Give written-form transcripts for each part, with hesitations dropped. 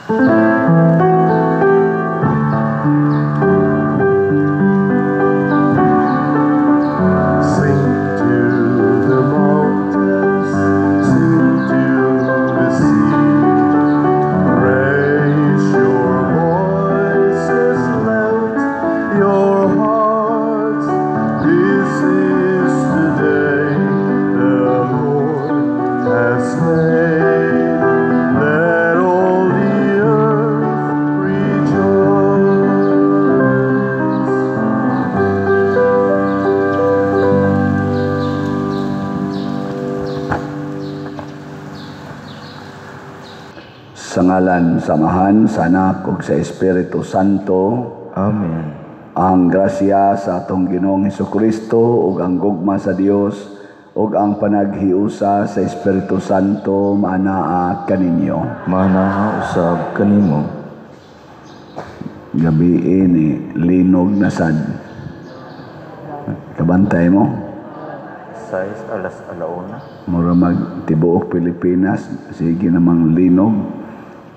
Sing to the mountains, sing to the sea. Raise your voices, melt your hearts. This is the day the Lord has made. Let all the earth rejoice. Sa ngalan sa Amahan, sa Anak ug sa Espiritu Santo. Amen. Ang grasya sa atong Ginoong Hesukristo ug ang gugma sa Dios ug ang panaghiusa sa Espiritu Santo maanaa kaninyo. Manaa usab kanimo. Gabi ini linog na sad. Kabantay mo? Size alas alauna. Mura mag tibuok Pilipinas, sige namang linog.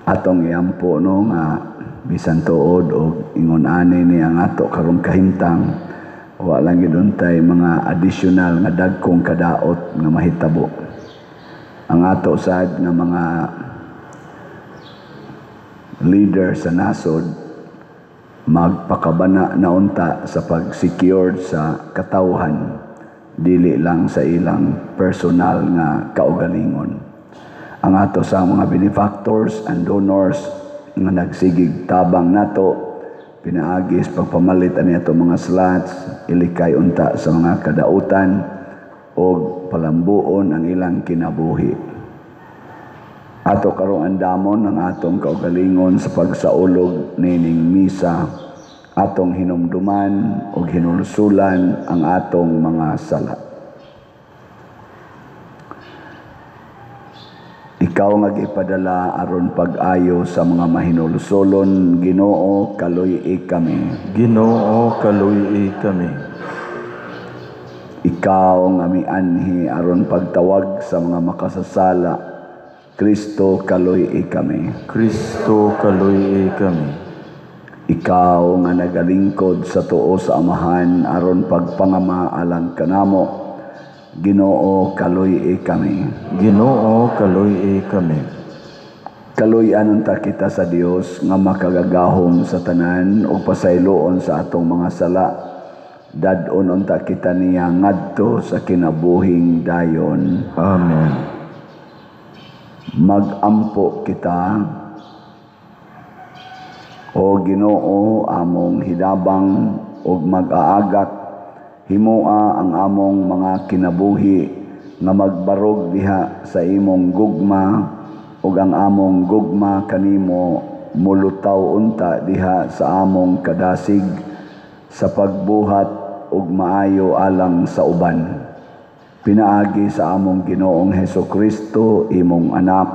Atong iampo no nga bisan tuod og ingon ani ni ang ato karong kahimtang, wa lang gid untay mga additional nga dagkong kadaot nga mahitabo. Ang ato sad nga mga leader sa nasod magpakabana na unta sa pag-secured sa katawhan, dili lang sa ilang personal nga kaugalingon. Ang ato sa mga benefactors and donors nga nagsigig tabang nato pinaagis pagpamalit ani ato mga slots, ilikay unta sa mga kadautan og palambuon ang ilang kinabuhi. Ato karong andamon ang atong kaugalingon sa pagsaulog nining misa, atong hinumduman og hinulsulan ang atong mga sala. Ikaw nga gipadala aron pag-ayo sa mga mahinulsulon, Ginoo, kaluy-i kami. Ginoo, kaluy-i kami. Ikaw nga mianhi aron pagtawag sa mga makasasala, Kristo, kaluy-i kami. Kristo, kaluy-i kami. Ikaw nga nagalingkod sa tuo sa Amahan aron pagpangama alang kanamo, Ginoo, kaluy-i kami. Ginoo, kaluy-i kami. Kaluy-an unta kita sa Dios nga makagagahom sa tanan ug pasayloon sa atong mga sala. Dad-on unta kita niya ngadto sa kinabuhing dayon. Amen. Magampo kita. O Ginoo, among hidabang ug mag-aagak, himoa ang among mga kinabuhi nga magbarog diha sa imong gugma, ug ang among gugma kanimo mulutaw unta diha sa among kadasig sa pagbuhat ug maayo alang sa uban. Pinaagi sa among Ginoong Hesukristo, imong anak,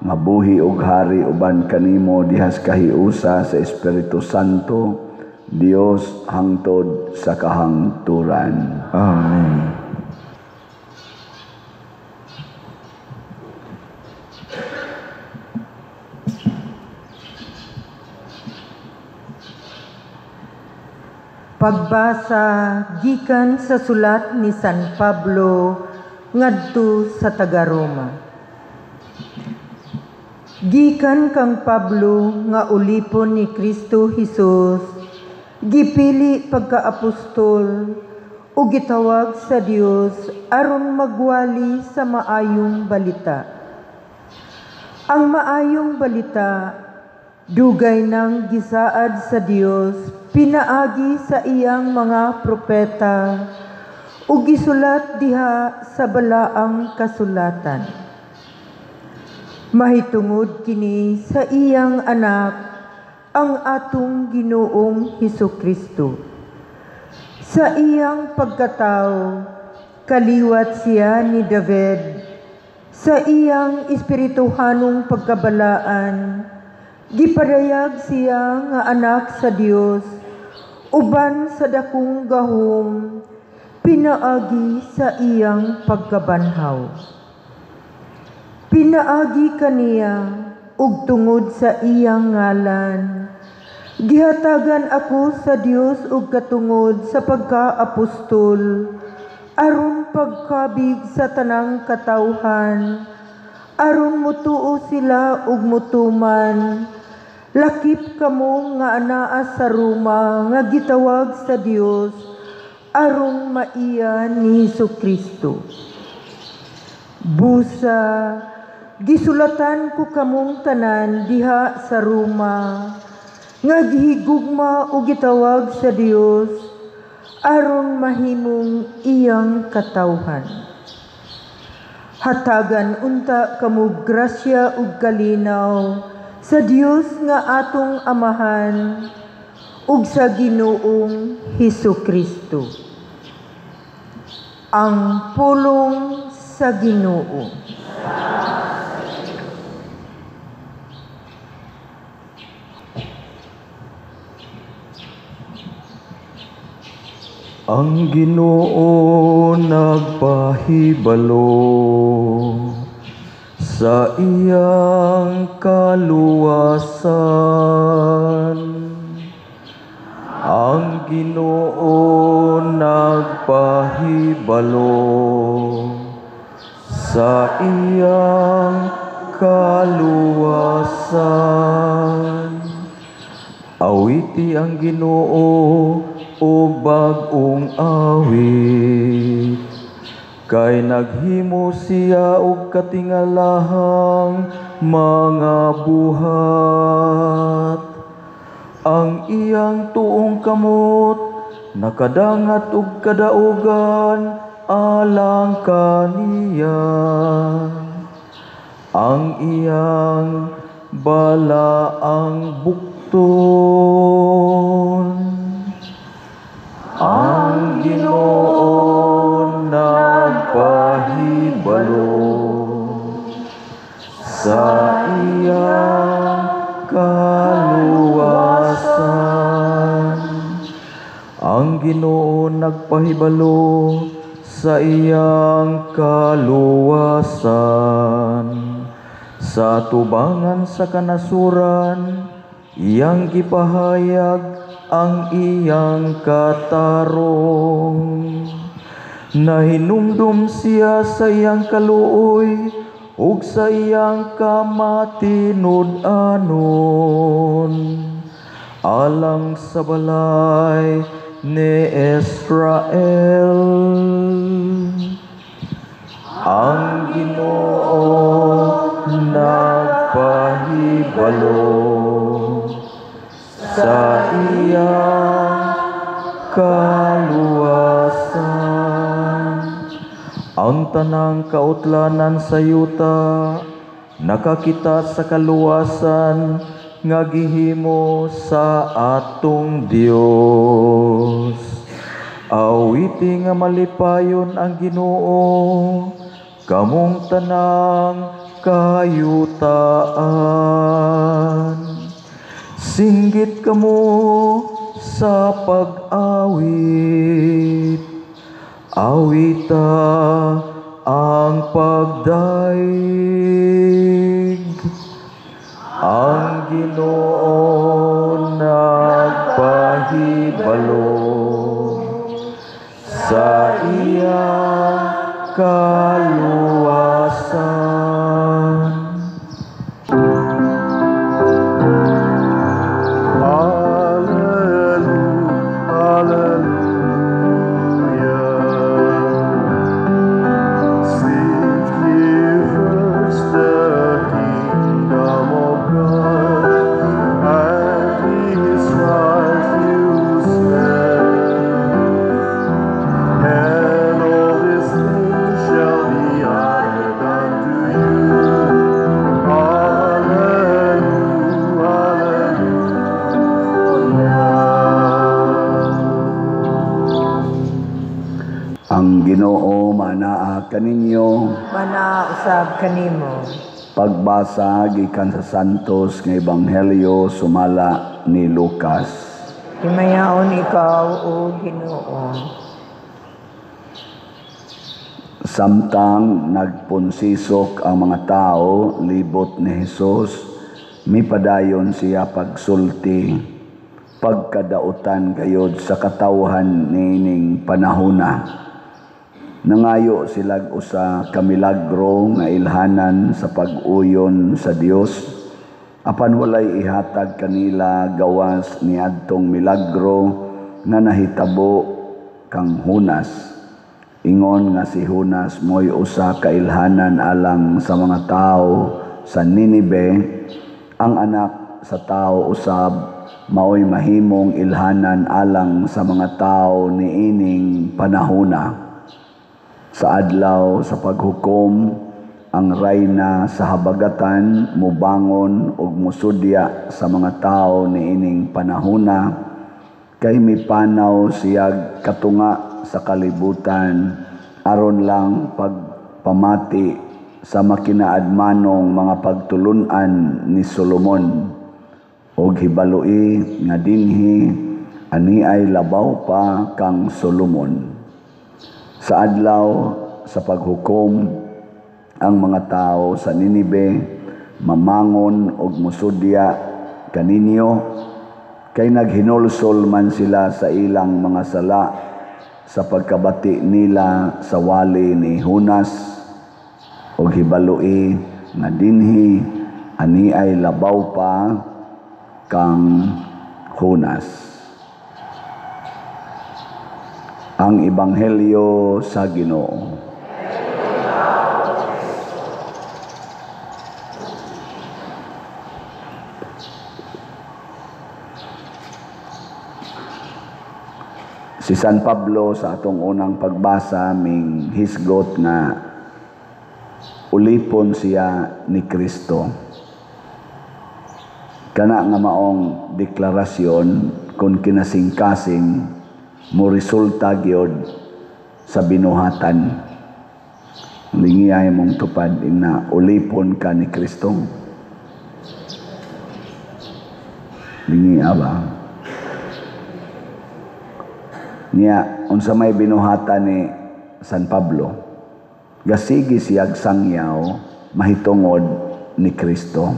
nga buhi ug hari uban kanimo dihas kahiusa sa Espiritu Santo, Dios hangtod sa kahangturan. Amen. Pagbasa gikan sa sulat ni San Pablo ngadto sa taga-Roma. Gikan kang Pablo nga ulipon ni Kristo Hesus, gipili pagkaapostol ug gitawag sa Dios aron magwali sa maayong balita. Ang maayong balita dugay nang gisaad sa Dios pinaagi sa iyang mga propeta ug gisulat diha sa balaang kasulatan. Mahitungod kini sa iyang anak, ang atong Ginoong Hesukristo. Sa iyang pagkatao, kaliwat siya ni David. Sa iyang espirituhanong pagkabalaan, gipadayag siya nga anak sa Dios, uban sa dakong gahom, pinaagi sa iyang pagkabanhaw. Pinaagi kaniya, ug tungod sa iyang ngalan. Gihatagan ako sa Dios og katungod sa pagkaapostol, aron pagkabig sa tanang katawhan, aron mutuo sila ug mutuman. Lakip kamo nga anaa sa Roma nga gitawag sa Dios aron maiya ni Hesukristo. Busa, gisulatan ko kamong tanan diha sa Roma nga gihigugma o gitawag sa Dios aron mahimong iyang katawhan. Hatagan unta kamo grasya ug kalinaw sa Dios nga atong Amahan ug sa Ginoong Hesukristo. Ang pulong sa Ginoo. Ang Ginoo nagpahibalo sa iyang kaluwasan. Ang Ginoo nagpahibalo sa iyang kaluwasan. Awiti ang Ginoo og bag-ong awit, kay naghimo siya og katingalahang mga buhat. Ang iyang tuong kamot nakadangat og kadaugan alang kaniya. Ang iyang balaang bukton. Ang Ginoo nagpahibalo sa iyang kaluwasan. Ang Ginoo nagpahibalo sa iyang kaluwasan. Sa tubangan sa kanasuran, iyang gipahayag ang iyang katarong. Nahinumdum siya sa iyang kaluoy ug sa iyang kamatinud-anon, alang sa balay ni Israel. Ang Ginoo nagpahibalo sa iyang kaluwasan. Ang tanang kautlanan sa yuta nakakita sa kaluwasan nga gihimo sa atong Dios. Awiti nga malipayon ang Ginoo, kamong tanang kayutaan. Singgit kamo sa pag-awit, awita ang pagdaig. Ang Ginoo nagpahibalo sa iyang kaluwasan. Ang Ginoo manaa kaninyo, Manaa usab kanimo. Pagbasa gikan sa Santos nga Ebanghelyo sumala ni Lucas. Himayaon ikaw, o Ginoo. Samtang nagpunsisok ang mga tao libot ni Hesus, Mipadayon siya pagsulti pagkadautan gayod sa katawhan niining panahona. Nangayo silag usa ka milagro nga ilhanan sa pag-uyon sa Dios, apan walay ihatag kanila gawas niadtong milagro nga nahitabo kang Jonas. Ingon nga si Jonas mo'y usa ka ilhanan alang sa mga tawo sa Ninibe, ang anak sa tao usab maoy mahimong ilhanan alang sa mga tao niining panahona. Sa adlaw sa paghukom, ang rayna sa habagatan mubangon ug musudya sa mga tao niining panahona, kay mipanaw siyag katunga sa kalibutan aron lang pagpamati sa makinaadmanong mga pagtulun-an ni Solomon. Og hibaloi nga dinhi ani ay labaw pa kang Solomon. Sa adlaw sa paghukom, ang mga tao sa Ninibe mamangon og musudya kaninyo, kay naghinulsol man sila sa ilang mga sala sa pagkabati nila sa wali ni Jonas. Og hibaloi nga dinhi ani ay labaw pa kang Jonas. Ang Ebanghelyo sa Ginoo. Si San Pablo sa atong unang pagbasa ming hisgot nga ulipon siya ni Kristo. Kana nga maong deklarasyon kung kinasingkasing mo resulta gyud sa binuhatan. Lingiyay mong tupad na ulipon ka ni Kristo. Lingiya ba? Niya, unsa may binuhatan ni San Pablo, gasigi siyag sangyaw mahitungod ni Kristo.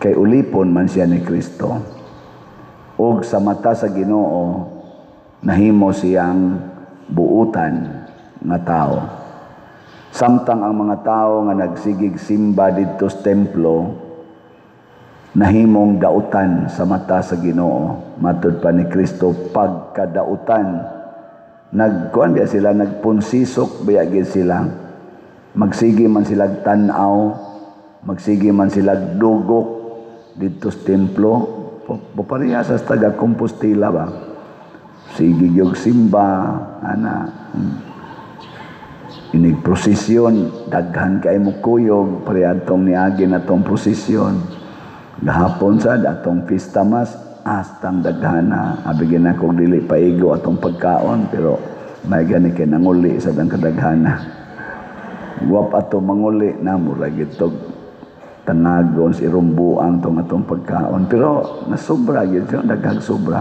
Kay ulipon man siya ni Kristo. Og sa mata sa Ginoo nahimo siyang buutan nga tao. Samtang ang mga tao nga nagsigig simba didto sa templo nahimong dautan sa mata sa Ginoo. Matud pa ni Kristo pagkadautan. Nagkuan biya sila, nagpunsisok biya gid sila. Magsige man sila tan-aw, magsige man sila dugok didto sa templo. Pareha sa taga Compostela ba? Sige gyud simba, ana. Inig prosesyon, daghan kay mo kuyog, pareha atong niagi na tong prosesyon. Gahapon sad atong pista mas astang daghana. Abi gina kog dili paigo atong pagkaon, pero may gani kay nanguli sad ang kadaghana. Guwap ato manguli na mura gitog tangagon si rumbuang tong atong pagkaon, pero nasobra gyud siya, daghang sobra.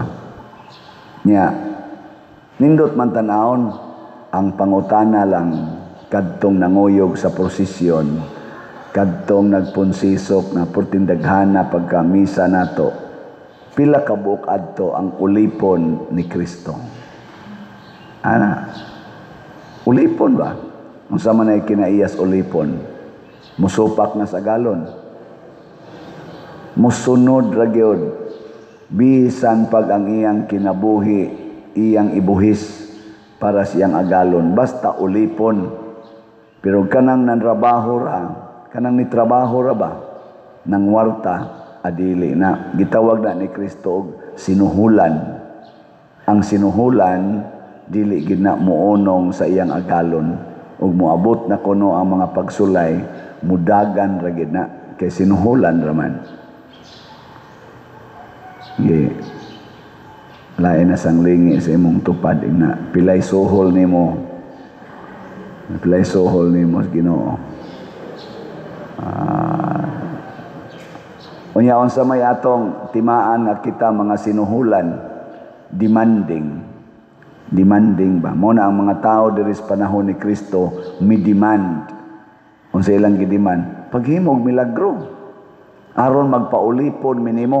Nya nindot man tan-awon ang pangutana lang kadtong nanguyog sa prosesyon, kadtong nagpunsisok na purtindaghana pagka misa nato, pila ka buok adto ang ulipon ni Kristo. Ana, ulipon ba? Unsa man ay kinaiyas ulipon? Musupak na sa galon, musunod ra gyud, bisan pag ang iyang kinabuhi iyang ibuhis para siyang agalon, basta ulipon. Pero kanang nanrabaho ra, kanang nitrabaho ra ba nang warta, adili na. Gitawag na ni Kristo og sinuhulan. Ang sinuhulan dili gid na muunong sa iyang agalon, ug moabot na kuno ang mga pagsulay, mudagan ra gid na kay sinuhulan ra man. Gi lain na sang lingi sa imong tupad na pilay suhol nimo, pilay suhol nimo sa Ginoo. Unya unsa may atong timaan nga kita mga sinuhulan, demanding. Demanding ba? Mo na ang mga tao diri sa panahon ni Kristo mi demand. Unsa ilang gidemand? Paghimog milagro. Aron magpaulipon minimo,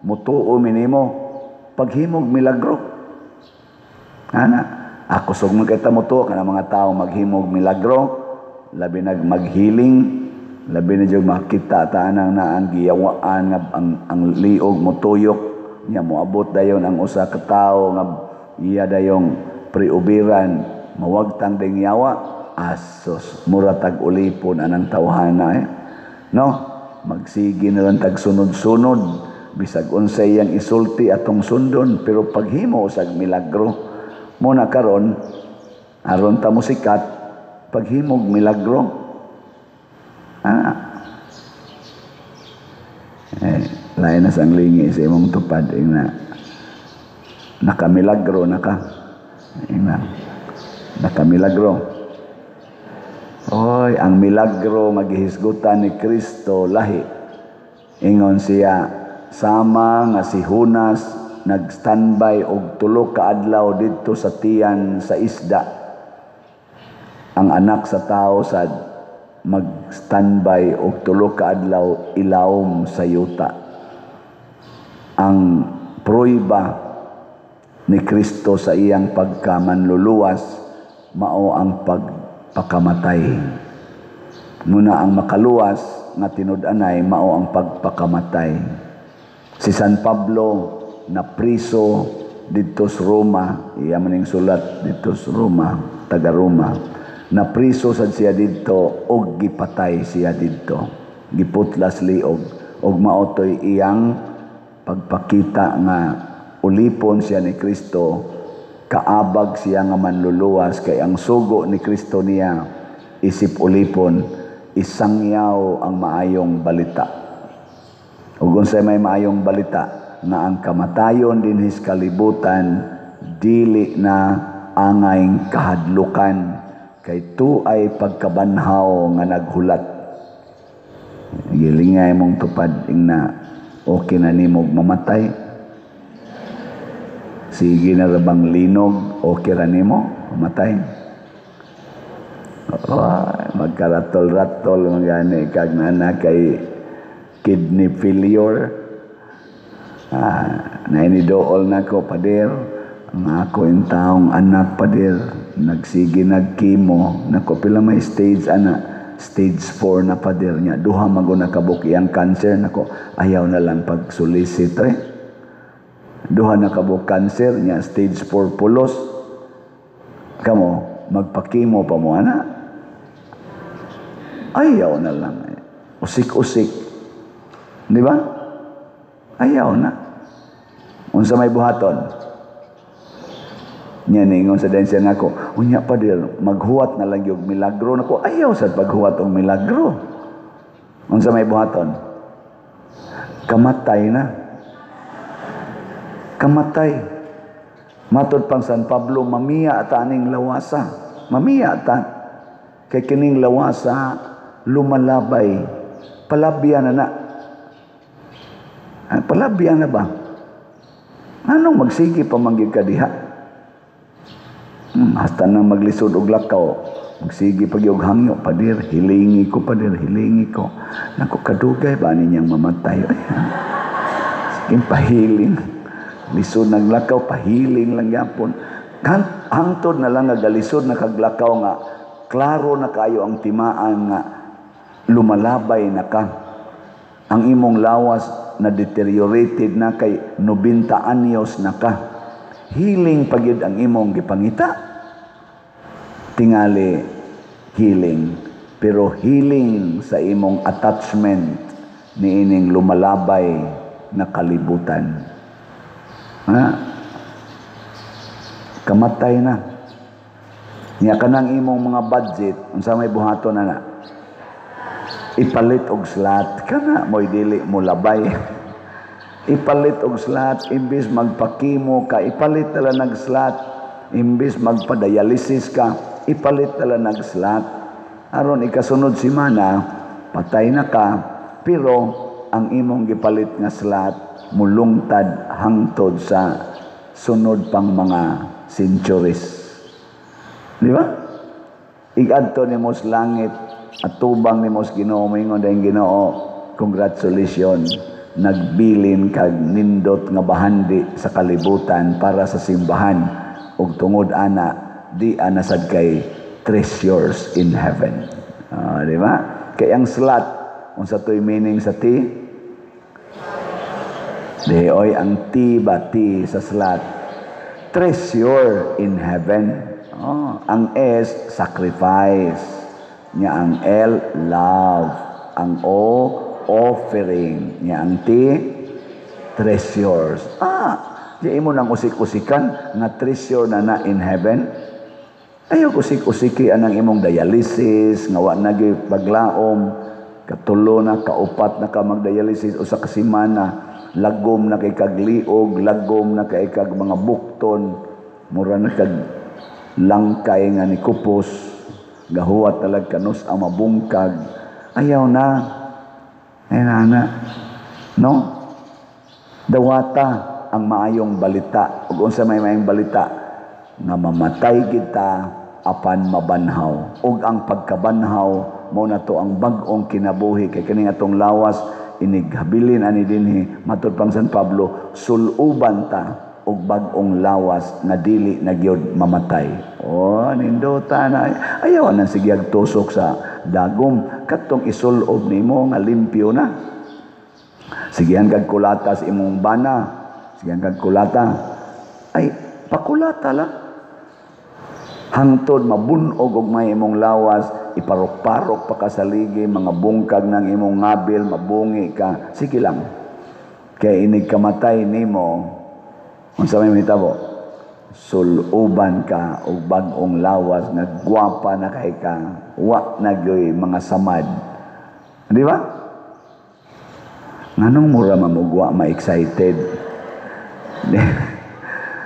mutuo minimo, paghimog milagro. Ana, ako sug man kay ta mutuo kana mga tao maghimog milagro, labi nag maghiling, labi na jud makita ta anang na ang giyawaan nga ang liog motuyok niya, moabot dayon ang usa ka tawo nga iya dayong priubiran, mawagtang ding yawa. Asos, mura tag ulipon anang tawhana eh. No, magsige na lang tag sunod-sunod, bisag unsay iyang isulti atong sundon, pero paghimo usag milagro. Mo na karon, aron ta mosikat, paghimog milagro. Ah. Eh, lain na sang lingi sa imong tupad, ing na nakamilagro na ka. Ing na nakamilagro. Oy, ang milagro nga gihisgutan ni Kristo lahi. Ingon siya, sama nga si Jonas nag-standby og 3 ka adlaw didto sa tiyan sa isda, ang anak sa tao sad mag-standby og 3 ka adlaw ilawom sa yuta. Ang pruiba ni Kristo sa iyang pagkamanluluwas mao ang pagpakamatay. Muna ang makaluwas nga tinud-anay mao ang pagpakamatay. Si San Pablo na priso didto sa Roma, iya maning sulat didto sa Roma, taga Roma. Napriso sad siya didto og gipatay siya didto. Giputlas liog og mao toy iyang pagpakita nga ulipon siya ni Kristo, kaabag siya nga manluluwas kay ang sugo ni Kristo niya isip ulipon, isangyaw ang maayong balita. Ug unsay may maayong balita? Nga ang kamatayon dinhis kalibutan dili na angay kahadlukan kay tuay pagkabanhaw nga naghulat. Gilingay mong tupad ing na okay na nimog mamatay. Sige na ra bang linog, okay ra nimo mamatay. Oh, magkaratol-ratol magani kag nana kay kidney failure. Nainidool na ko, pader. Ang ako yung taong anak, pader, nagsige nagkimo. Nako, pila may stage, ana? Stage 4 na, pader niya. Duha mago nakabuk iyang cancer. Nako, ayaw na lang pag-solicit, eh. Duha nakabuk cancer niya, stage 4 pulos. Kamo, magpakimo pa mo, ana? Ayaw na lang. Eh. Usik-usik. Di ba? Ayaw na. Unsa may buhaton? Nya ningon sa densya nako, unya pa dir, maghuwat na lang yung milagro nako. Ayaw sad paghuwat og milagro. Unsa may buhaton? Kamatay na. Kamatay. Matod pang San Pablo, mamiya ta aning lawasa. Mamiya ta. Kay kining lawasa lumalabay. Palabya na na. Palabya na ba? Anong magsige pa manggig ka diha? Hasta na maglisod og lakaw, magsige pag og hangyo, padir, hilingi ko, padir, hilingi ko. Naku, kadugay ba ninyang mamatay? Ay, sige, pahiling. Lisod naglakaw, pahiling lang yapon. Hangtod na lang nga galisod na kaglakaw nga, klaro na kayo ang timaan nga lumalabay na ka. Ang imong lawas na deteriorated na kay 90 anyos na ka. Healing pagyud ang imong gipangita. Tingali healing, pero healing sa imong attachment niining lumalabay na kalibutan. Ha? Kamatay na. Nya kanang imong mga budget, unsa may buhaton na na? Ipalit og slot kana mo'y dili mo labay. Ipalit og slot, imbis magpakimo ka, ipalit na lang nag-slot. Imbis magpadialysis ka, ipalit na lang nag-slot. Aron ikasunod semana, patay na ka, pero ang imong gipalit nga slot mulungtad hangtod sa sunod pang mga centuries. Di ba? Igadto nimo sa langit at tubang nimo sa Ginoo, moingon dayong Ginoo, Congratulations, nagbilin kag nindot nga bahandi sa kalibutan para sa simbahan, ug tungod ana di ana sad kay treasures in heaven. Di ba? Kay ang slat, unsa to'y meaning sa T? Di oy, ang T ba, T sa slat, treasure in heaven. Oh, ang S, sacrifice nya, ang L, love, ang O, offering nya, ang T, treasures. Di imo nang usik-usikan nga treasure na na in heaven. Ayaw usik-usiki anang imong dialysis nga wa na gyud paglaom, katulo na, kaupat na ka magdialysis usa ka semana, lagom na kay kag liog, lagom na kay kag mga bukton, mura na kag langkay nga ni kupos, gahuwat talag kanus ang mabungkag. Ayaw na. Ay na, no? Dawata ang maayong balita. Ug unsa may maayong balita? Nga mamatay kita apan mabanhaw. Ug ang pagkabanhaw mao na to ang bag-ong kinabuhi, kay kini atong lawas inig habilin ani dinhi, matud pang San Pablo, suluban ta og bag-ong lawas nga dili na gyud mamatay. Oh, nindota na. Ayaw nang sige tusok sa dagom, katong isulob nimo nga limpyo na. Sigihan kag kulata sa imong bana, sigihan kag kulata. Ay, pakulata lang. Hangtod mabunog og may imong lawas, iparok-parok pa ka sa ligi, mga bungkag ng imong ngabil, mabungi ka, sige lang. Kay inig kamatay nimo, unsa may mahitabo? Suluban ka og bag-ong lawas nga gwapa na kay ka, wa na gyoy mga samad. Di ba? Nganong mura mamugwa ma-excited?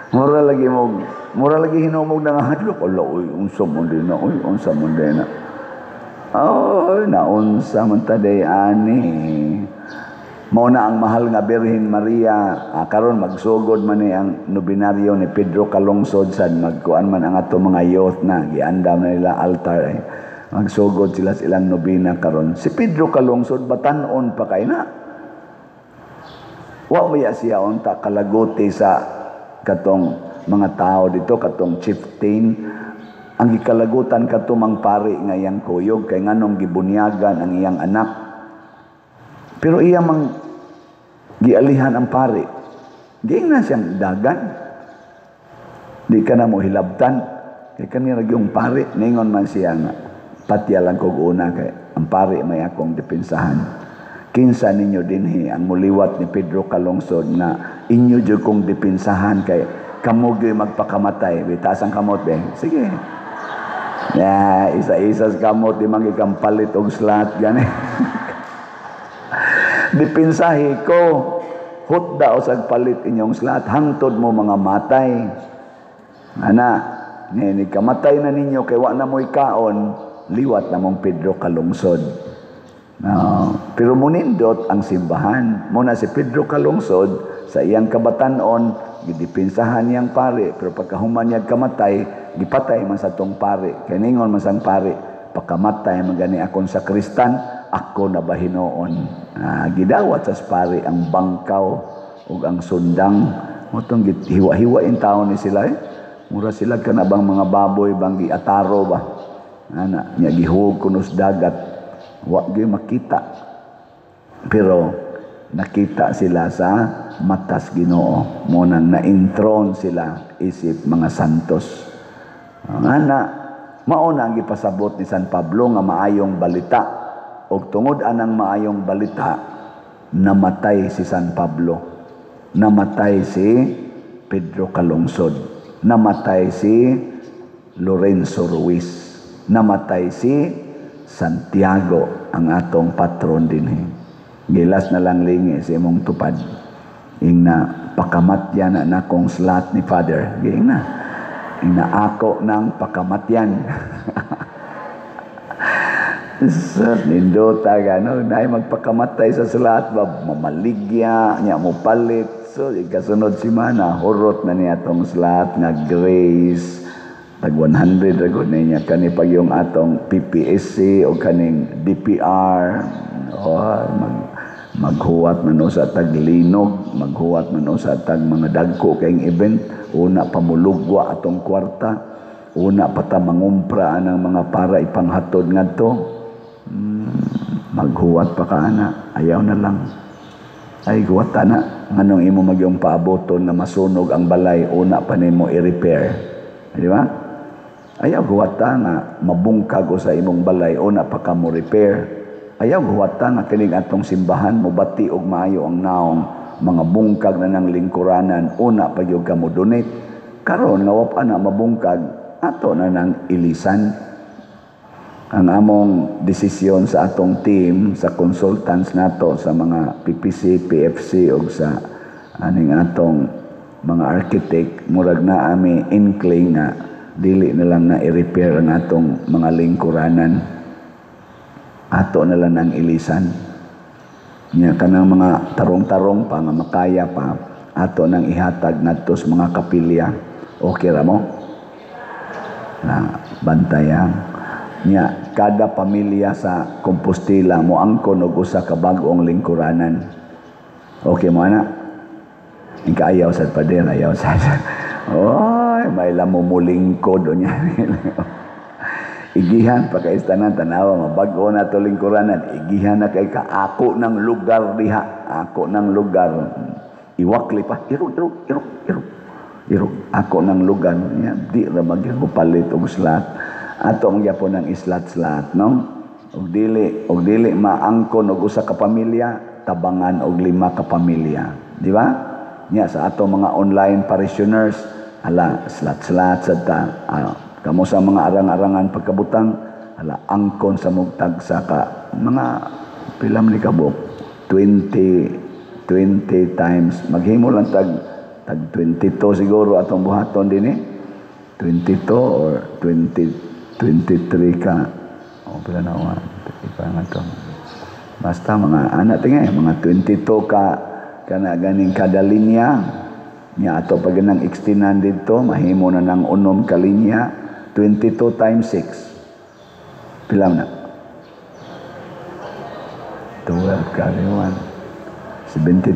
Mura lagi mo, mura lagi hinumog na nga hadlok. Ala, uy, unsa mo din na, uy, unsa mo din na. Oy, naunsa man ta day ani. Mao na ang mahal nga Birhen Maria, karon magsugod man ni ang nobinaryo ni Pedro Calungsod, sad magkuan man ang ato mga youth na giandam na nila altar eh. Magsugod sila sa ilang nobina karon. Si Pedro Calungsod batan-on pa kay na. Wa maya siya unta kalaguti sa katong mga tao dito, katong chieftain. Ang gikalagutan katumang pari nga iyang kuyog kay nganong gibunyagan ang iyang anak. Pero iya mang gialihan ang pari. Giingnan siyang dagan. Di ka na mo hilabtan. Kay kanira yung pari, ningon man siya nga, patya lang kog una kay ang pari may akong depensahan. Kinsa ninyo dinhi ang muliwat ni Pedro Calungsod nga inyo jud kong depensahan kay kamo gyud magpakamatay. Bitaas ang kamot be. Sige. Ya, isa-isa sa kamot di man gikampalit og slat gani. Depensahi ko, hutda o sagpalit inyong slat hangtod mo mga matay. Ana, ni kamatay na ninyo kay wa na mo'y kaon, liwat na mong Pedro Calungsod. No, pero munindot ang simbahan. Muna si Pedro Calungsod sa iyang kabatanon, gidipinsahan niyang pare, pero pagkahuman niya kamatay, gipatay man sa tong pare. Kay ningon man sang pare, pagkamatay man gani akon sa kristan, ako na bahinoon. Gidawat sa pare ang bangkaw ug ang sundang. Motong hiwa-hiwa in taon ni sila eh. Mura sila kanabang mga baboy bang giataro ba. Ana, nya gihuog kunos dagat. Wa gyud makita. Pero nakita sila sa matas Ginoo. Mo nang na-enthrone sila isip mga santos. Ana, mao na ang gipasabot ni San Pablo nga maayong balita. Og tungod anang maayong balita, namatay si San Pablo. Namatay si Pedro Calungsod. Namatay si Lorenzo Ruiz. Namatay si Santiago, ang atong patron dinhi. Gilas na lang lingi sa imong tupad. Ingna pakamatyan na nakong slat ni Father. Giingna. Ingna ako ng pakamatyan. Sa nindota gano, naay magpakamatay sa slat ba mamaligya nya mo palit. So ikasunod si mana hurot na niya atong slat nga grace. Tag 100 ra gud niya kani pag yung atong PPSC o kaning DPR. Oh, mag Maghuwat man usa tag linog, maghuwat man usa tag mga dagko kayong event, una pa mulugwa atong kwarta, una pa ta mangumpra anang mga para ipanghatod ngadto. Maghuwat pa ka ana, ayaw na lang. Ay, huwat ana, nganong imo magyong paaboton na masunog ang balay, una pa nimo i-repair. Di ba? Ayaw huwat ta nga mabungkag sa imong balay, una pa ka mo repair. Ayaw huwat ta nga kining atong simbahan mobati og maayo ang naong, mga bungkag na ng lingkuranan, una pa gyud ka mo donate. Karon nga wa pa na mabungkag, ato na nang ilisan. Ang among desisyon sa atong team, sa consultants nato, sa mga PPC, PFC og sa aning atong mga architect, murag na ami inkling nga dili na lang na i-repair ang atong mga lingkuranan. Ato na lang ang ilisan. Nya kanang mga tarong-tarong pa nga makaya pa, ato nang ihatag ngadto sa mga kapilya. Okay ra mo? Na bantayan. Nya kada pamilya sa Compostela moangkon og usa ka bag-ong lingkuranan. Okay mo ana? Ingka ayaw sad pader, ayaw sad. Oy, may lamo mo lingkod unya. Igihan pa kay tanan, tanawa mabag-o na to lingkuranan. Igihan na kay ka ako ng lugar diha, ako ng lugar. Iwakli pa, irog irog irog irog. Irog ako ng lugar niya, di ra magyud palit og slot. Ato ang gyapon ang islat-slat, no? Og dili maangkon og usa ka pamilya, tabangan og 5 ka pamilya, di ba? Nya sa ato mga online parishioners, ala slat-slat sad ta. Kamo sa mga arang-arangan pagkabutang, ala angkon sa mugtag sa ka mga pila man ni kabuok, 20 times maghimo lang tag 22 siguro atong buhaton dinhi, 22 or 23 ka o pila na wa ipa nga to, basta mga ana tingay mga 22 ka kana ganing kada linya. Nya ato pag nang extendan didto, mahimo na nang unom ka linya. 22 times 6 pila na? 12 carry 1, 72,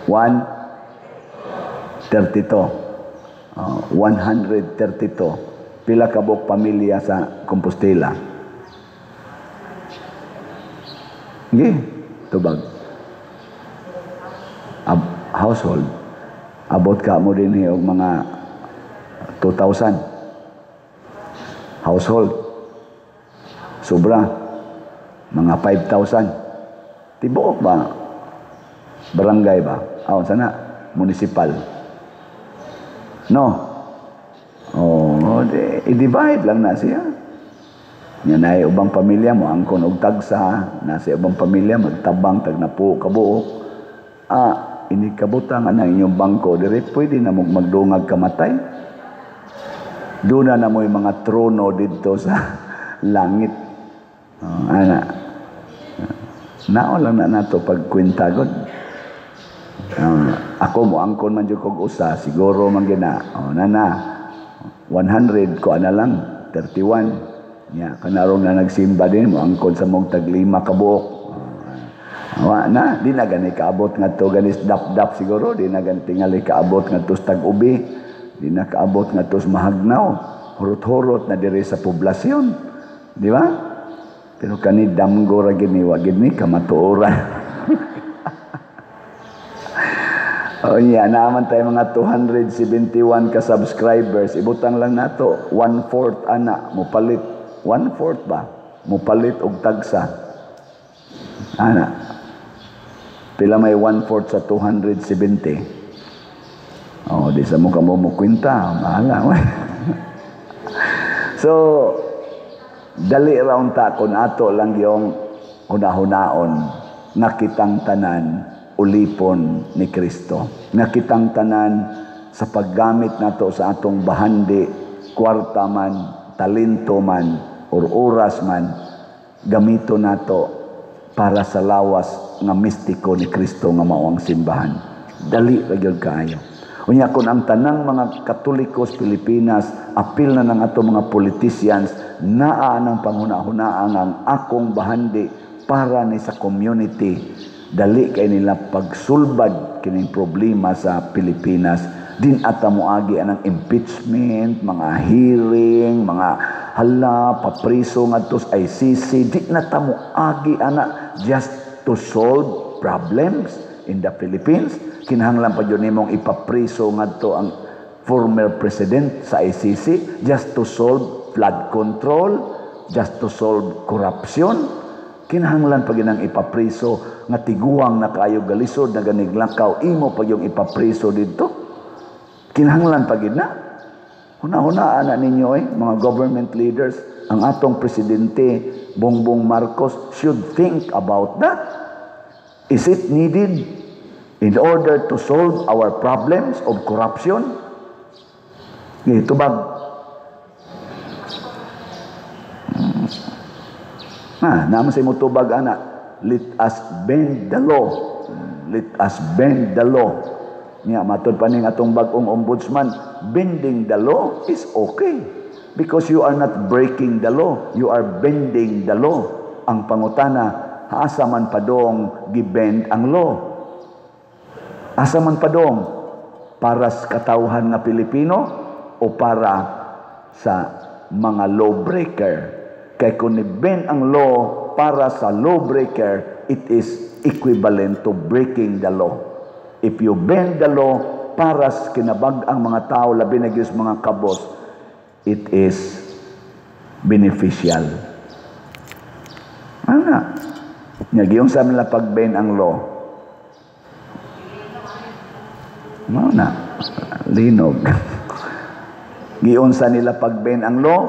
132. 132. Pila ka buok pamilya sa Compostela? Sige, tubag. Household. Abot ka mo din og mga 2,000. Household. Sobra. Mga 5,000. Tibuok ba? Barangay ba? Aw, sana municipal. No. Oh, i-divide lang na siya. Nya naay ubang pamilya mo angkon og tagsa, nasa ubang pamilya magtabang tag napuo ka buok. Ini kabutang ana inyong bangko dire pwede na mong magdungag kamatay. Doon na mo'y mga trono didto sa langit. Oh, ana. Nao lang na nato pagkwenta god. Ako mo angkon man jud kog usa, siguro man gina. Oh, nana. 100 ko ana lang, 31. Nya kanarong na nagsimba din mo angkon sa mong tag 5 ka buok. Wa na, di na gani kaabot ngadto ganis dap-dap siguro, di na gani tingali kaabot ngadto sa tag-ubi, di na kaabot ngadto sa Mahagnaw. Hurot-hurot na diri sa poblasyon. Di ba? Pero kani damgo ra gid ni, wa gid ni kamatuoran. O niya, naaman tayo mga 271 ka subscribers. Ibutang lang nato, 1/4 ana, mupalit. 1/4 ba? Mupalit og tagsa. Ana. Pila may 1/4 sa 270? Oh, di sa mukha mo mukwinta. Bahala. So, dali ra unta kun ato lang yung hunahunaon nga kitang tanan ulipon ni Kristo. Nga kitang tanan sa paggamit nato sa atong bahandi, kwarta man, talento man, or oras man, gamito nato para sa lawas nga mistiko ni Kristo nga mao ang simbahan. Dali ra gyud kaayo. Unya kun ang tanang mga Katoliko sa Pilipinas, apil na ng ato mga politicians, naa ng panghuna-hunaan ang akong bahandi Para ni sa community, dali kay nila pagsulbad kining problema sa Pilipinas. Din ata moagi anang impeachment, mga hearing, mga hala, papriso ngadto sa ICC. Di na ta moagi ana just to solve problems in the Philippines. Kinahanglan pa jud nimong ipapriso ngadto ang former president sa ICC just to solve flood control, just to solve corruption. Kinahanglan pa ginang ipapriso nga tiguang na kaayo galisod na ganiglakaw, imo pa yung ipapriso didto. Kinahanglan pa gid na. Huna-hunaan na ninyo mga government leaders, ang atong presidente Bongbong Marcos should think about that. Is it needed in order to solve our problems of corruption? Ito ba? Naman sa imo tubag ana, let us bend the law. Let us bend the law. Niya matod pa ning atong bag-ong ombudsman, bending the law is okay because you are not breaking the law, you are bending the law. Ang pangutana, asa man padong gibend ang law? Asa man padong? Para sa katawhan nga Pilipino o para sa mga lawbreaker? Kay kung ni-bend ang law para sa lawbreaker, it is equivalent to breaking the law. If you bend the law para sa kinabag-ang mga tao, labi na gyud sa mga kabos, it is beneficial. Ano na? Nga sa nila pag-bend ang law. Mao na. Linog. Giunsa nila pag-bend ang law,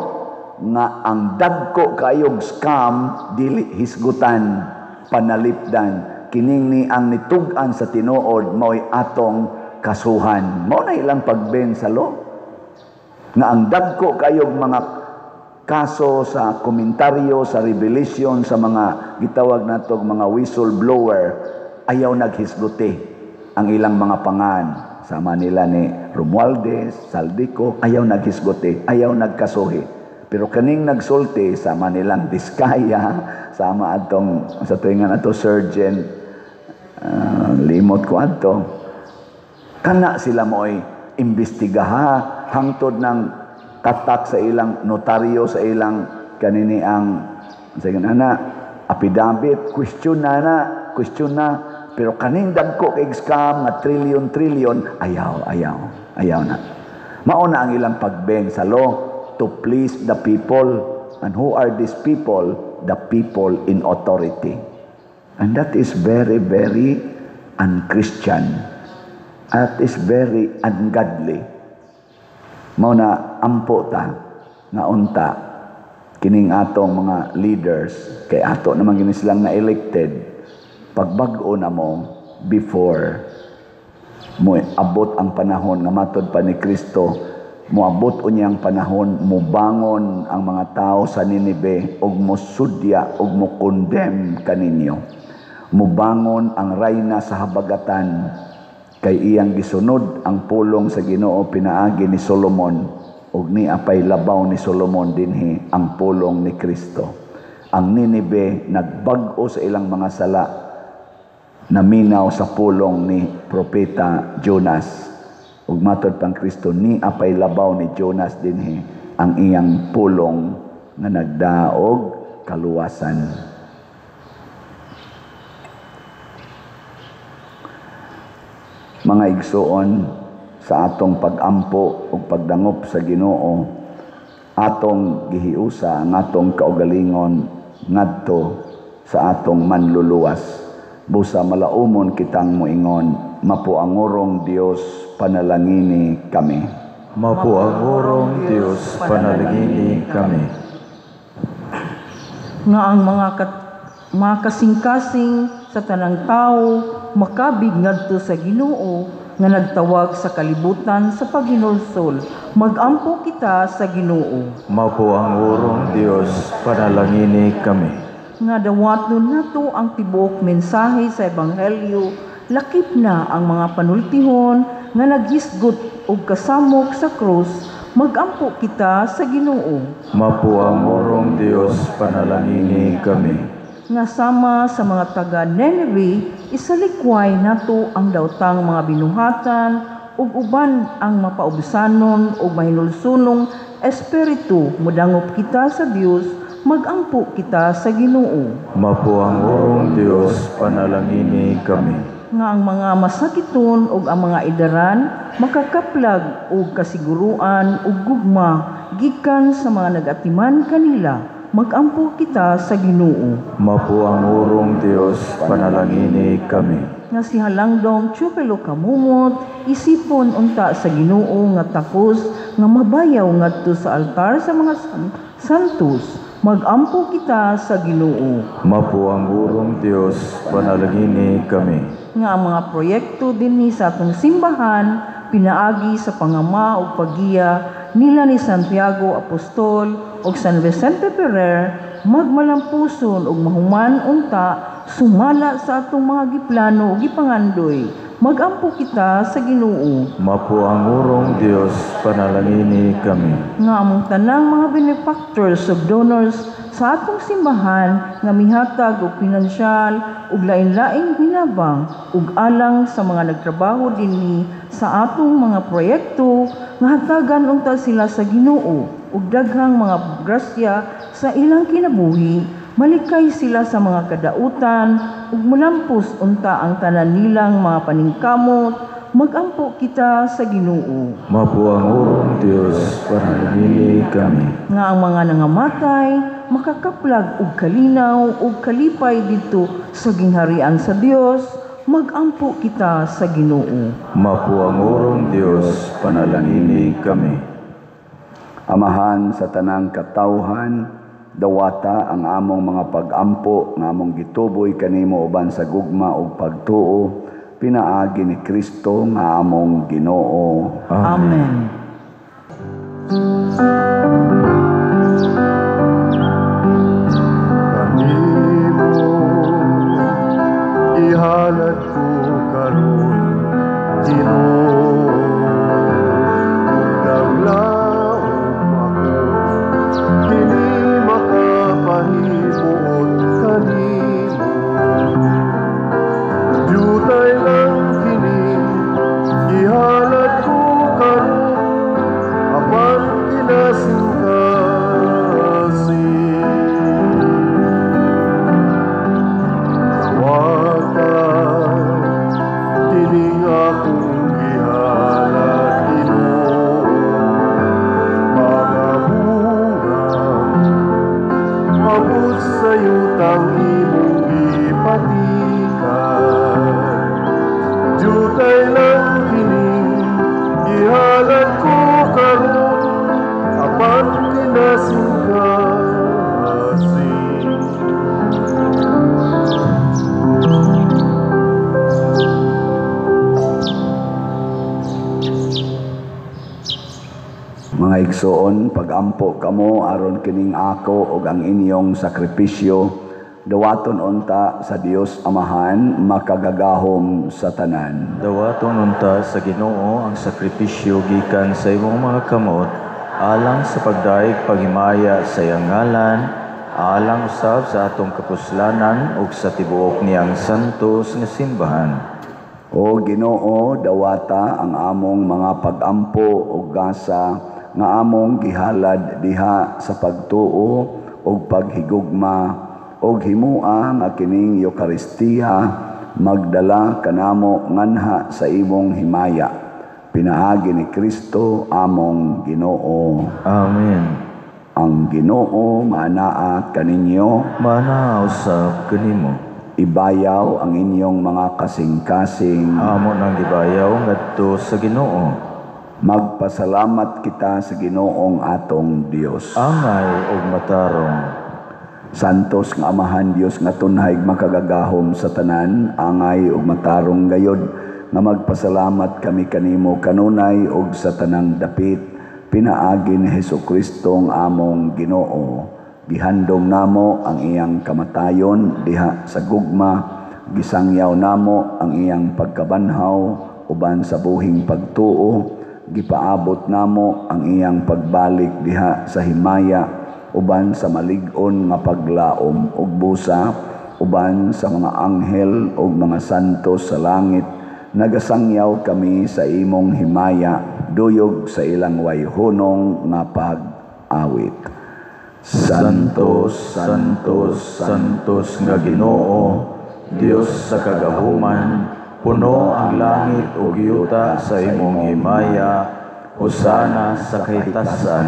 nga ang dagko kayog scam dili hisgutan, panalipdan. Kining ni ang nitug-an sa tinuod mao'y atong kasuhan. Mao na ilang pag-bend sa law. Nga ang dagko kayog mga kaso sa komentaryo, sa revelation, sa mga gitawag natog mga whistleblower, ayaw naghisguti ang ilang mga pangan. Sama nila ni Romualdez, Zaldy Co, ayaw naghisguti, ayaw nagkasuhi. Pero kaning nagsulti, sama nilang Diskaya, sama atong, sa tuwingan ato, sergeant, limot ko ato. Kana sila mo'y imbestigaha, hangtod ng katak sa ilang notaryo, sa ilang kanini ang, sa ilang ana, affidavit, question na na, question na. Pero kaning dagko kay scam nga trillion-trillion, ayaw, ayaw, ayaw na. Mauna ang ilang pag-bend sa law to please the people. And who are these people? The people in authority. And that is very, very unchristian. That is very ungodly. Mao na ampo ta nga unta kining atong mga leaders, kay ato naman gini silang na-elected, pagbag-o na mo before mo abot ang panahon nga matod pa ni Kristo, moabot unyang panahon mobangon ang mga tao sa Ninibe og mosudya og mo-condemn kaninyo. Mobangon ang rayna sa habagatan kay iyang gisunod ang pulong sa Ginoo pinaagi ni Solomon, ug ni apay labaw ni Solomon dinhi ang pulong ni Kristo. Ang Ninibe nagbag-o sa ilang mga sala, naminaw sa pulong ni Propeta Jonas. Ug matod pang Kristo, ni apay labaw ni Jonas dinhi ang iyang pulong nga nagdaog kaluwasan. Mga igsoon, sa atong pag-ampo ug pagdangop sa Ginoo, atong gihiusa ang atong kaugalingon ngadto sa atong manluluwas. Busa malaumon kitang moingon, mapuangurong Dios, panalangini kami. Mapuangurong Dios, panalangini kami. Nga ang mga kasing-kasing sa tanang tao makabig ngadto sa Ginoo nga nagtawag sa kalibutan sa paghinulsol. Magampo kita sa Ginoo. Mapuangurong Dios, panalangini kami. Nga dawatnon nato ang tibuok mensahe sa ebanghelyo, lakip na ang mga panultihon nga naghisgot og kasamok sa krus, magampo kita sa Ginoo. Mapuangurong Dios, panalangini kami. nga sama sa mga taga Nineveh, isalikway nato ang daotang mga binuhatan ug uban ang mapaubsanon ug mahinulsunong espiritu, mudangop kita sa Dios, magampo kita sa Ginoo. Mapuang orong Dios, panalangini kami. Nga ang mga masakiton ug ang mga idaran makakaplag og kasiguruan ug gugma gikan sa mga nagatiman kanila, magampo kita sa Ginoo. Mapuang orong Dios, panalangini kami. Nga si Halangdong Chupelo Kamumot isipon unta sa Ginoo nga takos nga mabayaw ngadto sa altar sa mga santos, magampo kita sa Ginoo. Mapuang orong Dios, panalangini kami. Nga ang mga proyekto dinhi sa atong simbahan pinaagi sa pangama ug paggiya nila ni Santiago Apostol ug San Vicente Ferrer magmalampuson ug mahuman unta sumala sa atong mga giplano ug gipangandoy, magampo kita sa Ginoo. Mapuang orong Dios, panalangini kami. Nga among tanang mga benefactors ug donors sa atong simbahan nga mihatag og pinansyal ug lain-laing hinabang ug alang sa mga nagtrabaho dinhi sa atong mga proyekto, nga hatagan unta sila sa Ginoo ug daghang mga grasya sa ilang kinabuhi, malikay sila sa mga kadautan ug mulampos unta ang tanan nilang mga paningkamot, magampo kita sa Ginoo. Mapuang orong Dios, panalangini kami. Nga ang mga nangamatay makakaplag og kalinaw ug kalipay didto sa gingharian sa Dios, magampo kita sa Ginoo. Mapuang orong Dios, panalangini kami. Amahan sa tanang katawhan, dawata ang among mga pag-ampo nga among gituboy kanimo uban sa gugma ug pagtuo, pinaagi ni Kristo nga among Ginoo. Amen. Kanimo ihalad ko karon, Ginoo, naglaom ako kini makapahimuot kanimo. Jutay lang kini ihalad ko karon, apan kinasingkasing. Dawata kining akong gihalad, Ginoo, mga bunga abot sa yutang imong gipatikan. Jutay lang kini gihalad ko karon, apan kinasingkasing. Mga igsoon, pagampo kamo aron kining ako ug ang inyong sakripisyo dawaton unta sa Dios Amahan makagagahom sa tanan. Dawaton unta sa Ginoo ang sakripisyo gikan sa imong mga kamot, alang sa pagdaig paghimaya sa iyang ngalan, alang usab sa atong kapuslanan ug sa tibuok niyang santos nga simbahan. O Ginoo, dawata ang among mga pagampo ug gasa nga among gihalad diha sa pagtuo ug paghigugma, ug himua nga kining Eukaristiya magdala kanamo nganha sa imong himaya, pinaagi ni Kristo among Ginoo. Amen. Ang Ginoo maanaa kaninyo, Maanaa usab kanimo. Ibayaw ang inyong mga kasing-kasing. Amo nang gibayaw ngadto sa Ginoo. Magpasalamat kita sa Ginoong atong Dios. Angay og matarong. Santos nga Amahan Dios nga tunhay makagagahom sa tanan, angay ug matarong gayod nga magpasalamat kami kanimo kanunay ug sa tanang dapit, pinaagi ni Hesukristo ang among Ginoo. Gihandom namo ang iyang kamatayon diha sa gugma, gisangyaw namo ang iyang pagkabanhaw uban sa buhing pagtuo, gipaabot namo ang iyang pagbalik diha sa himaya uban sa malig-on nga paglaom ug busa. Uban sa mga anghel ug mga santos sa langit, nagasangyaw kami sa imong himaya, duyog sa ilang wayhunong nga pag-awit. Santo, Santo, Santos nga Ginoo, Dios sa kagahuman, puno ang langit ug yuta sa imong himaya. Hosana sa kahitasan.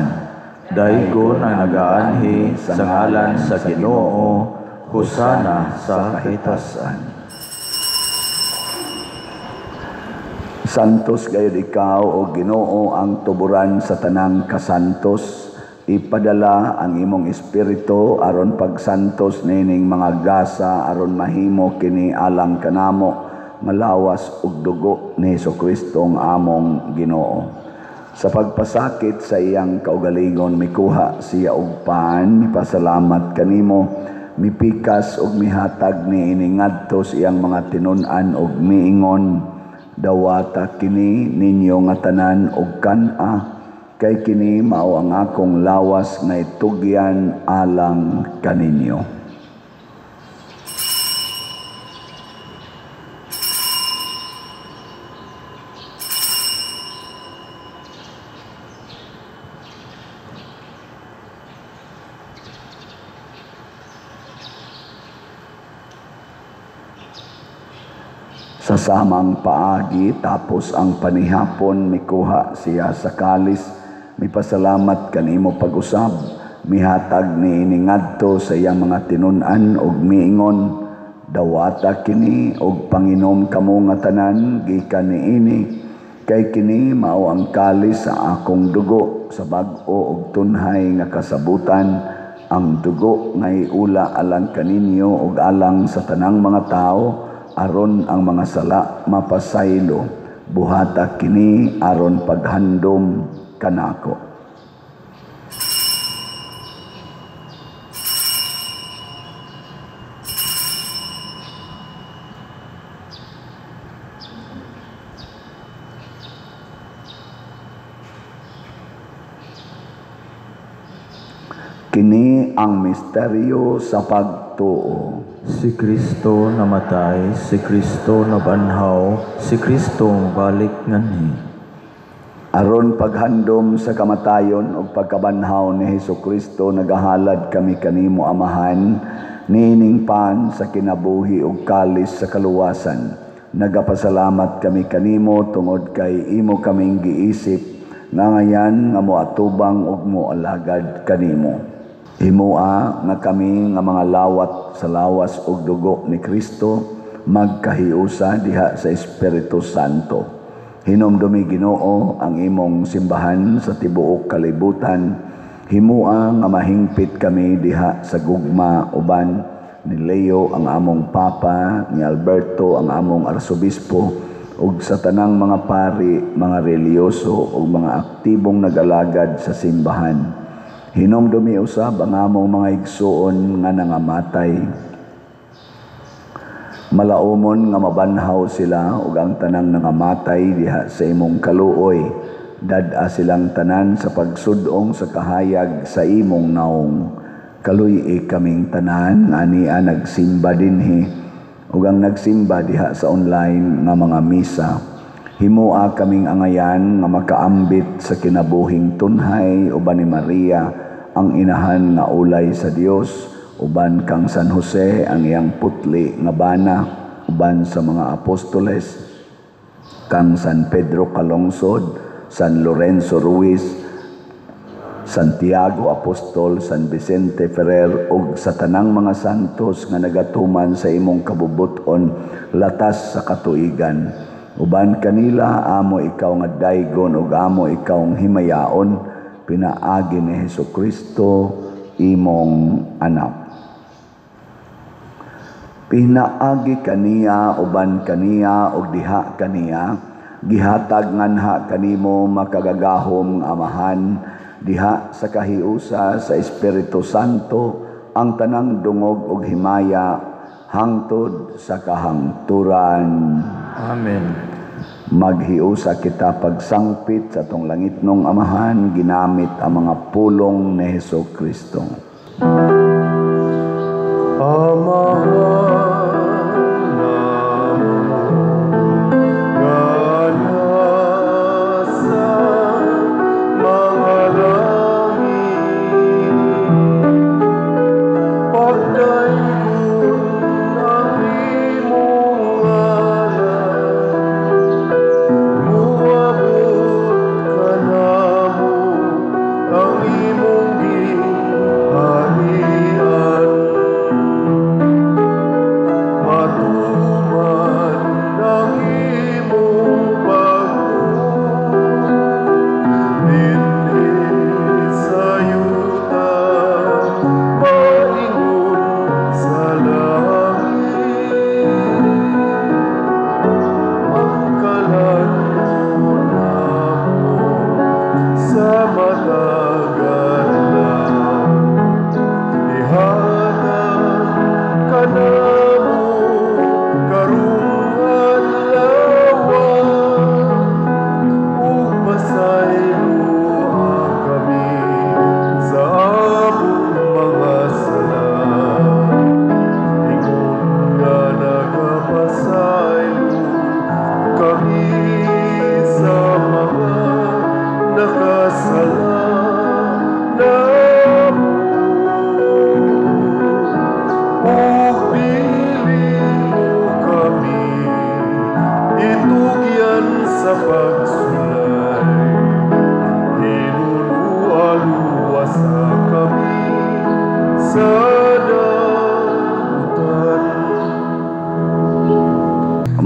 Daygon ang nagaanhi sa ngalan sa Ginoo. Hosana sa kahitasan. Santos gayud ikaw, o Ginoo, ang tuburan sa tanang kasantos. Ipadala ang imong espiritu aron pagsantos nining mga gasa, aron mahimo kini alang kanamo malawas ug dugo ni Hesukristo ang among Ginoo. Sa pagpasakit sa iyang kaugalingon, mikuha siya og pan, mipasalamat kanimo, mipikas ug mihatag niini ngadto sa iyang mga tinun-an ug miingon, dawata kini ninyo nga tanan og kan-a, kay kini mao ang akong lawas nga itugyan alang kaninyo. Sa samang paagi, tapos ang panihapon, mikuha siya sa kalis, mipasalamat kanimo pag-usab, mihatag niini ngadto sa iyang mga tinun-an ug miingon, dawata kini og panginom kamo nga tanan gikan niini, kay kini mao ang kalis sa akong dugo sa bag-o ug tunhay nga kasabutan, ang dugo nga iula alang kaninyo ug alang sa tanang mga tawo, aron ang mga sala mapasaylo. Buhata kini aron paghandom kanako. Kini ang misteryo sa pagtuo. Si Kristo namatay, si Kristo nabanhaw, si Kristo balik nganhi. Aron paghandom sa kamatayon ug pagkabanhaw ni Hesukristo, nagahalad kami kanimo Amahan, niining pan sa kinabuhi ug kalis sa kaluwasan. Nagapasalamat kami kanimo tungod kay imo kaming giisip nga ngayan nga moatubang ug moalagad kanimo. Himoa nga kami nga mga lawat sa lawas ug dugo ni Kristo magkahiusa diha sa Espiritu Santo. Hinumdumi Ginoo ang imong simbahan sa tibuok kalibutan. Himoa nga mahingpit kami diha sa gugma uban ni Leo ang among Papa, ni Alberto ang among Arsobispo, ug sa tanang mga pari, mga reliyoso ug mga aktibong nagalagad sa simbahan. Hinumdumi usab ang among mga igsuon nga nangamatay. Malaumon nga mabanhaw sila ug ang tanang nangamatay diha sa imong kaluoy. Dad-a silang tanan sa pagsudong sa kahayag sa imong naong. Kaluy-i kaming tanan ania nagsimba dinhi ug ang nagsimba diha sa online nga mga misa. Himoa kaming angayan nga makaambit sa kinabuhing tunhay uban ni Maria ang inahan nga ulay sa Dios, uban kang San Jose ang iyang putli nga bana, uban sa mga apostoles, kang San Pedro Calungsod, San Lorenzo Ruiz, Santiago Apostol, San Vicente Ferrer, ug sa tanang mga santos nga nagatuman sa imong kabubuton latas sa katuigan. Uban kanila amo ikaw nga daygon ug amo ikaw nga himayaon, pinaagi ni Hesukristo imong anak. Pinaagi kaniya, uban kaniya ug diha kaniya, gihatag nganha kanimo makagagahom nga Amahan, diha sa kahiusa sa Espiritu Santo ang tanang dungog ug himaya hangtod sa kahangturan. Amen. Maghiusa kita pagsangpit sa atong langitnong Amahan, ginamit ang mga pulong ni Hesukristo. Amahan,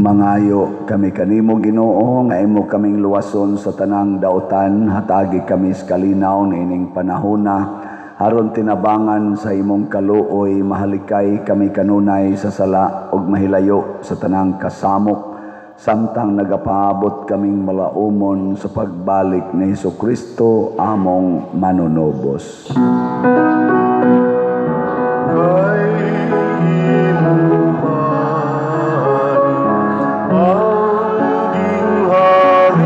Mangayo kami kanimo, Ginoo, nga imo kaming luwason sa tanang dautan, hatagi kami sa kalinaw niining panahona, aron tinabangan sa imong kaluoy, mahalikay kami kanunay sa sala ug mahilayo sa tanang kasamok, samtang nagapaabot kaming malaumon sa pagbalik ni Hesukristo among manunubos. Kay imo man ang gingharian,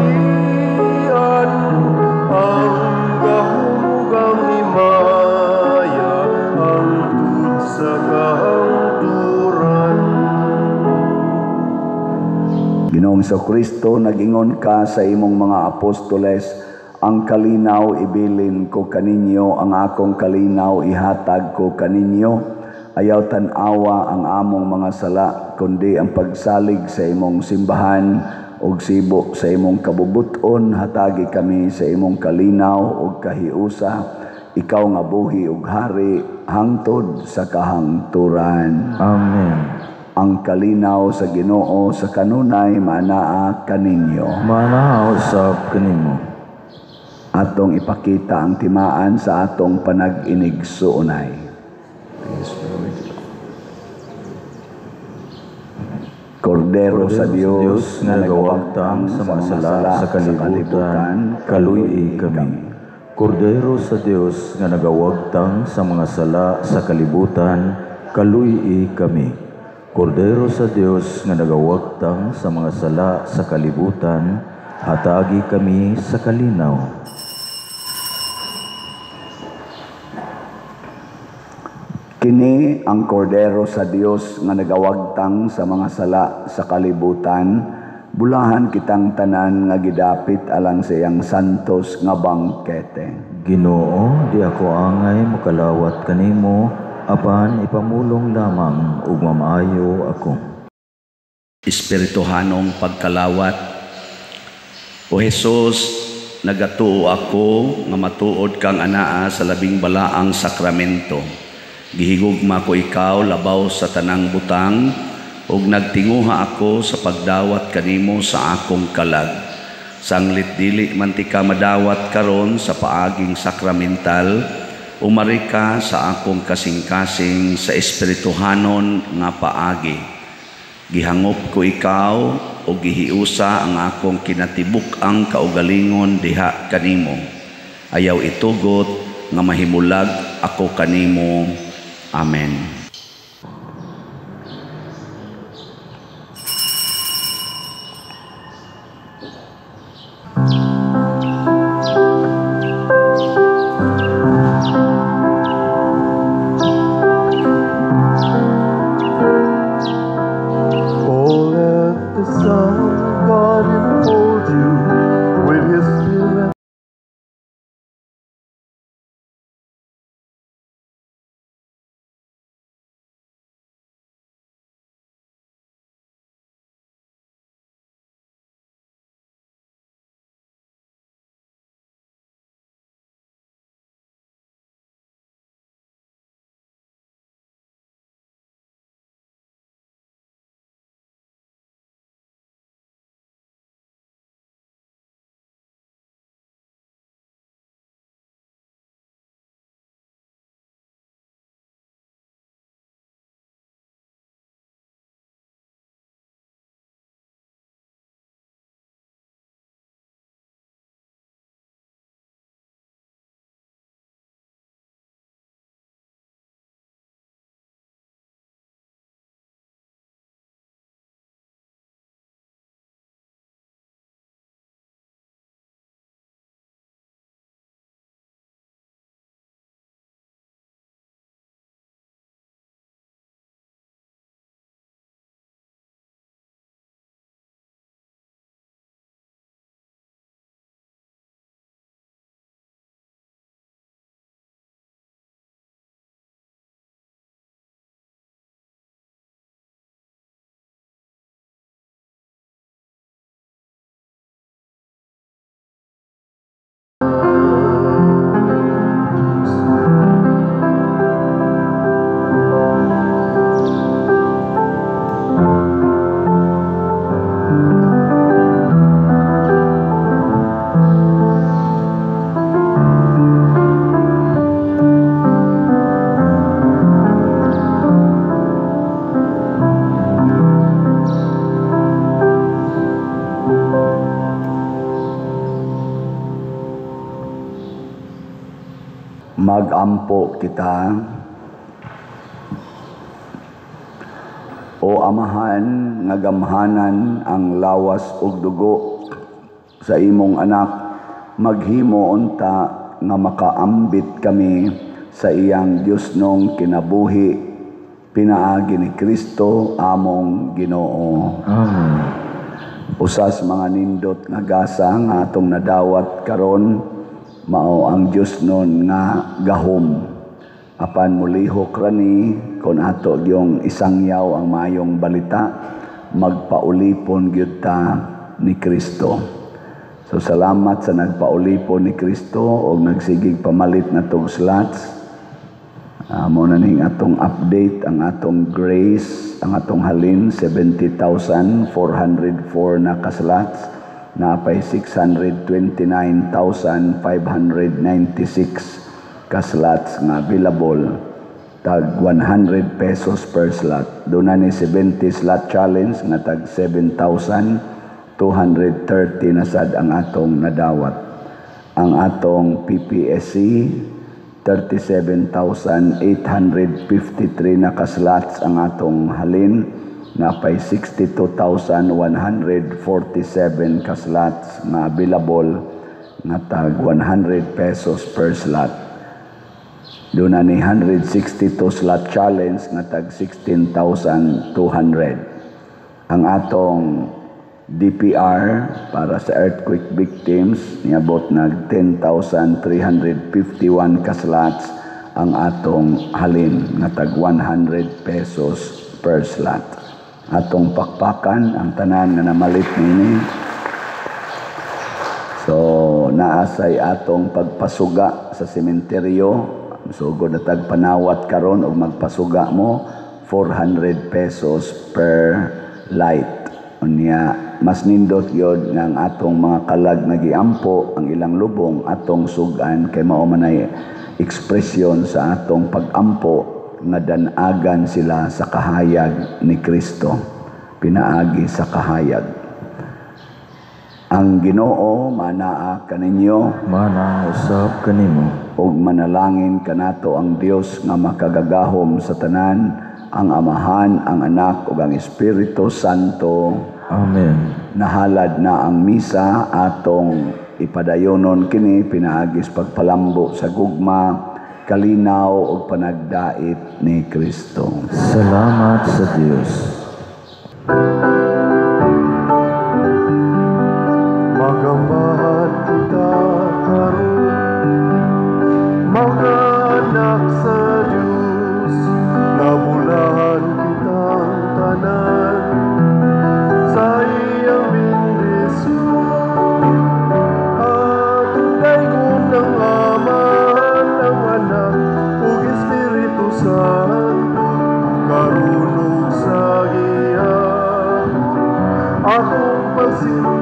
ang gahom ug ang himaya, hangtod sa kahangturan. Ginoong Kristo, nag-ingon ka sa imong mga apostoles, "Ang kalinaw ibilin ko kaninyo, ang akong kalinaw ihatag ko kaninyo." Ayaw tan-awa ang among mga sala, kundi ang pagsalig sa imong simbahan ug sibo sa imong kabubuton, hatagi kami sa imong kalinaw ug kahiusa, ikaw nga buhi ug hari hangtod sa kahangturan. Amen. Ang kalinaw sa Ginoo sa kanunay maanaa kaninyo. Maanaa usab kanimo. Atong ipakita ang timaan sa atong panag-inigsuonay. Kordero sa Dios nga nagawagtang sa mga sala sa kalibutan, kaluy-i kami. Kordero sa Dios nga nagawagtang sa mga sala sa kalibutan, kaluy-i kami. Kordero sa Dios nga nagawagtang sa mga sala sa kalibutan, hatagi kami sa kalinaw. Kini ang kordero sa Dios nga nagawagtang sa mga sala sa kalibutan, bulahan kitang tanan nga gidapit alang sa iyang santos nga bangkete. Ginoo, di ako angay mokalawat kanimo, apan ipamulong lamang ug mamaayo ako. Espirituhanong pagkalawat. O Hesus, nagatuo ako nga matuod kang anaa sa labing balaang sakramento. Gihigugma ko ikaw labaw sa tanang butang, ug nagtinguha ako sa pagdawat kanimo sa akong kalag. Sanglit dili man ti ka madawat karon sa paaging sakramental, umari ka sa akong kasing-kasing sa espirituhanon nga paagi. Gihangop ko ikaw o gihiusa ang akong kinatibuk-ang kaugalingon diha kanimo. Ayaw itugot nga mahimulag ako kanimo. Amen. Oh, let the Son of God enfold you with his spirit. Mag-ampo kita. O Amahan nga gamhanan ang lawas ug dugo sa imong anak, maghimo unta nga makaambit kami sa iyang Diosnong kinabuhi pinaagi ni Kristo among Ginoo. Amen. Usas mga nindot nga gasa nga atong nadawat karon mao ang Diosnon nga gahom. Apan mulihok ra ni kon ato gyung isangyaw ang maayong balita, magpaulipon gyud ta ni Kristo. So salamat sa nagpaulipon ni Kristo og nagsigig pamalit na tog slots. Mo na ning atong update ang atong grace, ang atong halin 70,404 na ka-slots, napay 629,596 ka-slots nga available, tag 100 pesos per slot. Doon na ni 70 slot challenge nga tag 7,230 na sad ang atong nadawat. Ang atong PPSC 37,853 na ka-slots ang atong halin, napay 62,147 ka-slots nga available nga tag 100 pesos per slot. Doon na ni 162 slot challenge nga tag 16,200. Ang atong DPR para sa earthquake victims niabot nag 10,351 ka-slots ang atong halin nga tag 100 pesos per slot. Atong pakpakan ang tanan nga namalit niini. So naasay atong pagpasuga sa sementeryo. Sugod na tag panawat karon og magpasuga mo 400 pesos per light. Unya mas nindot gyud nga ang atong mga kalag nga giampo ang ilang lubong atong sugan kay mao man ay ekspresyon sa atong pagampo nga danagan sila sa kahayag ni Kristo, pinaagi sa kahayag. Ang Ginoo manaa kaninyo, mana usab kanimo, ug manalangin kanato ang Dios nga makagagahom sa tanan, ang Amahan, ang Anak ug ang Espiritu Santo. Amen. Nahalad na ang misa, atong ipadayonon kini pinaagis pagpalambo sa gugma, kalinaw ug panagdait ni Kristo. Salamat sa Dios. Magamahan kita karon, mga anak sa Dios, nabulahan kitang tanan sa iyang bendisyon. Atong daygon ng Amahan, ang Anak ug Espiritu Santo, karon ug sa giya. Atong pagsimba